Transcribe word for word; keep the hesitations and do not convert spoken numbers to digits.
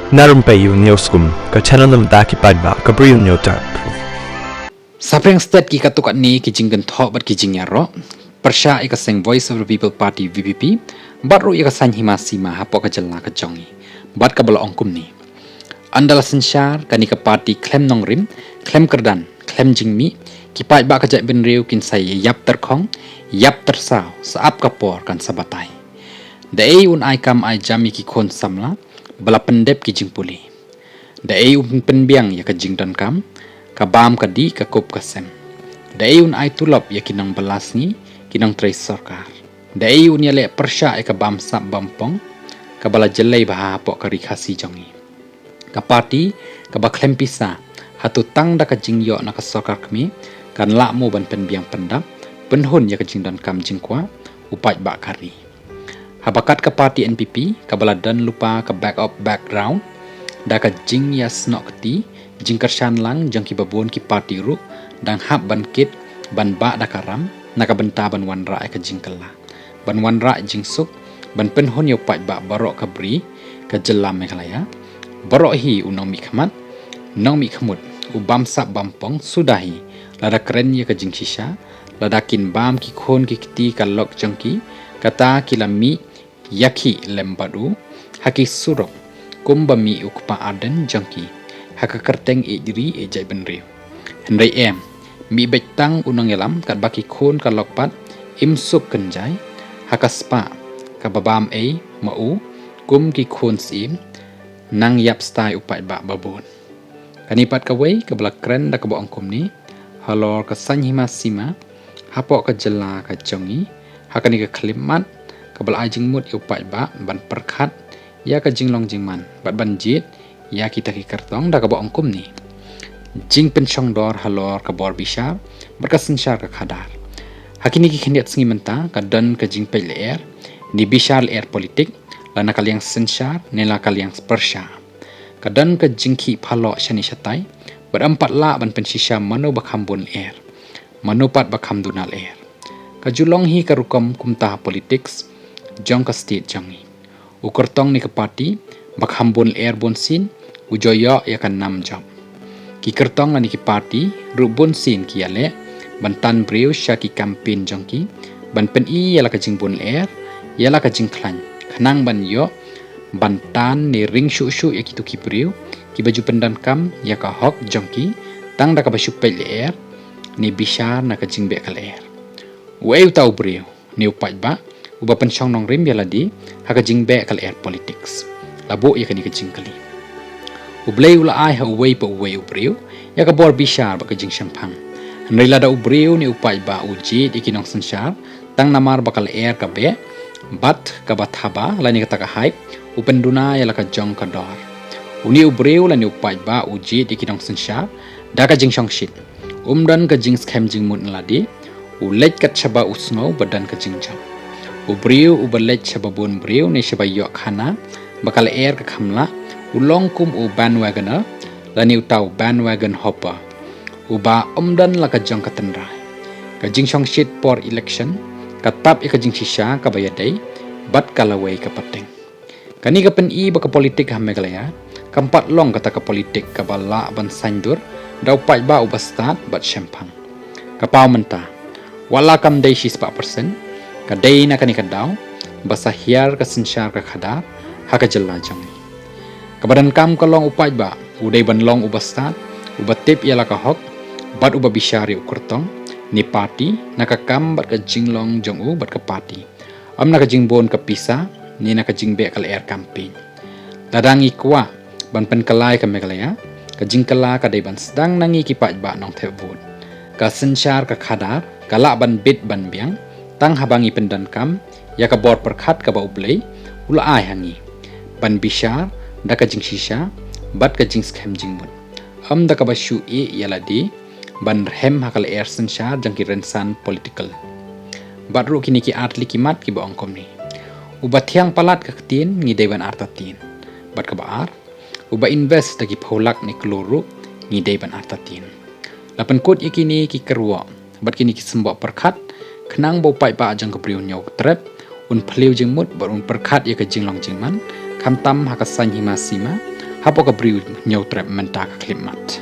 Na Rympei U Hynñiewskum, ka channel na bynta ki paidbah ka Bri U Hynñiewtrep. Saphriang stet ki katto katne ki jingkynthoh bad ki jingïaroh pyrshah ïa ka seng Voice of the People Party, V P P, bad ruh ïa ka saiñ hima sima hapoh ka jylla ka jong ngi, bad kaba la ong kumne: Ynda la synshar, kane ka party khlem nongrim, khlem kyrdan, khlem jingmih, ki paidbah ka jaitbynriew kin sa ïap tyrkhong, ïap tyrsaw, sa ap ka por kan sa batai. Da ei un ai kam ai jam ïa ki khun samla ba la pyndep ki jingpule? Da ei un pynbiang ïa ka jingdonkam, ka bam ka dih, ka kup ka sem? Da ei un ai tulop ïa ki nongbylla sngi, ki nongtrei sorkar? Da ei un ïaleh pyrshah ïa ka bamsap bampong kaba la jyllei bha hapoh ka ri Khasi jong ngi? Ka party kaba khlem pisa, hato tang da ka jingïoh na ka sorkar kmie kan lah mo ban pynbiang pyndap, pynhun ïa ka jingdonkam jingkwah u paidbah ka ri? Haba kat ka party N P P kaba la don lypa ka back up background, da ka jingïasnoh kti, jingkyrshan lang jong kiba bun ki party ruh dang hap ban kit ban bah da ka ram na ka bynta ban wanrah ïa ka jingkylla, ban wanrah jingsuk, ban pynhun ïa u paidbah baroh ka bri ka jylla Meghalaya. Baroh hi u nongmihkhmat, nongmihkhmut, u bamsap bampong, suda hi lada kren ïa ka jingshisha, lada kin bam ki khun ki kti ka lok jong ki, kata ki la mih ïakhih lem bad u ha ki surok kumba mih u kpa Ardent jong ki ha ka kyrteng ïeit ri ïeit jaitbynriew. Hynrei em, mih beit tang u nongïalam katba ki khun ka lok pat im suk kynjai ha ka spah kaba bam ei ma u kum ki khun syiem, nang ïap stai u paidbah babun. Kane pat kawei kaba la kren da kaba ong kumne halor ka saiñ hima sima hapoh ka jylla ka jong ngi ha kane ka khyllipmat kaba la ai jingmut ïa u paidbah ban pyrkhat ïa ka jinglong jingman bad ban jied ïa kita ki kyrtong da kaba ong kumne: Jingpynshongdor halor ka bor bishar bad ka synshar ka khadar. Ha kine ki khyndiat sngi mynta ka don ka jingpeit lyer ne bishar lyer politik, la na ka liang synshar ne la ka liang pyrshah. Ka don ka jingkhih paloh shane shatai bad ym pat lah ban pynshisha mano ba kham bun lyer, mano pat ba kham duna lyer. Ka ju long hi ka rukom kumta ha politics jong ka state jong ngi. U kyrtong ne ka party ba kham bun lyer bunsien u ju ïoh ïa ka nam jop. Ki kyrtong lane ki party ruh bunsien ki ïaleh ban tan briew sha ki campaign jong ki ban pyni ïa la ka jingbun lyer, ïa la ka jingkhlaiñ, khnang ban ïoh ban tan ne ring shuh shuh ïa kito ki briew kiba ju pyndonkam ïa ka hok jong ki tang da kaba shu peit lyer ne bishar na ka jingbeh ka lyer. Uei uta u briew ne u paidbah uba pynshong nongrim ïa lade ha ka jingbeh ka lyer politics? La buh ïa kane ka jingkylli. U Blei u la ai ha uwei pa uwei u briew ïa ka bor bishar bad ka jingshemphang. Hynrei lada u briew ne u paidbah u jied ïa ki nongsynshar tang namar ba ka lyer ka beh bad kaba thaba lane kata ka hype u pynduna ïa la ka jong ka dor, une u briew lane u paidbah u jied ïa ki nongsynshar da ka jingshongshit, um don ka jingskhem jingmut na lade, u leit kat shaba u sngew ba don ka jingjop. U briew uba leit shaba bun briew ne shaba ïoh khana ba ka lyer ka kham lah, u long kum u bandwagoner lane uta u bandwagon hopper uba um don la ka jong ka tynrai. Ka jingshongshit por election ka tap ïa ka jingshisha kaba ïadei bad ka lawei ka pateng. Kane ka pyni ba ka politik ha Meghalaya kam pat long kata ka politik kaba lah ban saiñdur da u paidbah uba stad bad shemphang. Ka paw mynta, wat la kam dei shispah percent, ka dei na kane ka daw ba sa hiar ka synshar ka khadar ha ka jylla jong ngi. Kaba donkam ka long u paidbah u dei ban long uba stad, uba tip ïa la ka hok bad uba bishar ïa u kyrtong ne party na ka kam bad ka jinglong jong u bad ka party, ym na ka jingbun ka pisa ne na ka jingbeh ka lyer campaign. Lada ngi kwah ban pynkylla ïa ka Meghalaya, ka jingkylla ka dei ban sdang na ngi ki paidbah nongthep vote. Ka synshar ka khadar ka lah ban bit ban biang tang haba ngi pyndonkam ïa ka bor pyrkhat kaba U Blei u la ai ha ngi ban bishar da ka jingshisha bad ka jingskhem jingmut, ym da kaba shu ïeh ïa lade ban rhem ha ka lyer synshar jong ki rynsan political. Bad ruh kine ki artylli ki mat kiba ong kumne: uba thiang palat ka ktien ngi dei ban artatien, bad kaba ar, uba invest da ki phew lak ne klur ruh ngi dei ban artatien. La pynkut ïa kine ki kyrwoh bad kine ki symboh pyrkhat khnang ba u paidbah jong ka Bri U Hynñiewtrep un phylliew jingmut bad un pyrkhat ïa ka jinglong jingman, khamtam ha ka saiñ hima sima Hapoh ka briew hynñiew trep mynta ka khyllipmat.